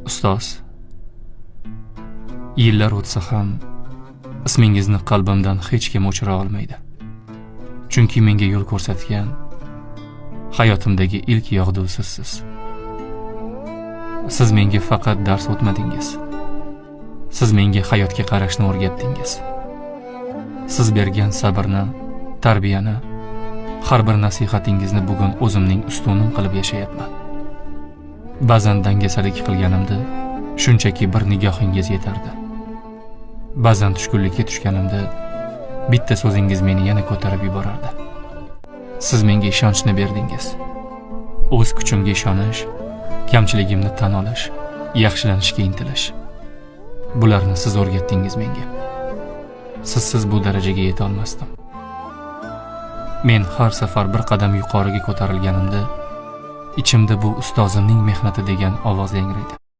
Ustoz, yillar o'tsa ham ismingizni qalbimdan hech kim o'chira olmaydi. Chunki menga yo'l ko'rsatgan hayotimdagi ilk yog'du sizsiz. Siz menga faqat dars o'tmadingiz. Siz menga hayotga qarashni o'rgatdingiz. Siz bergan sabrni, tarbiyani, har bir nasihatingizni bugun o'zimning ustunim qilib yashayapman. Ba'zan dangasalik qilganimda shunchaki bir nigohingiz yetardi. Ba'zan tushkunlikka tushganimda bitta so'zingiz meni yana ko'tarib yuborardi. Siz menga ishonchni berdingiz. O'z kuchimga ishonish, kamchiligimni tan olish, yaxshilanishga intilish. Bularni siz o'rgatdingiz menga. Sizsiz bu darajaga yeta olmasdim. Men har safar bir qadam yuqoriga ko'tarilganimda ichimda "Bu ustozimning mehnati" degan ovoz yangraydi.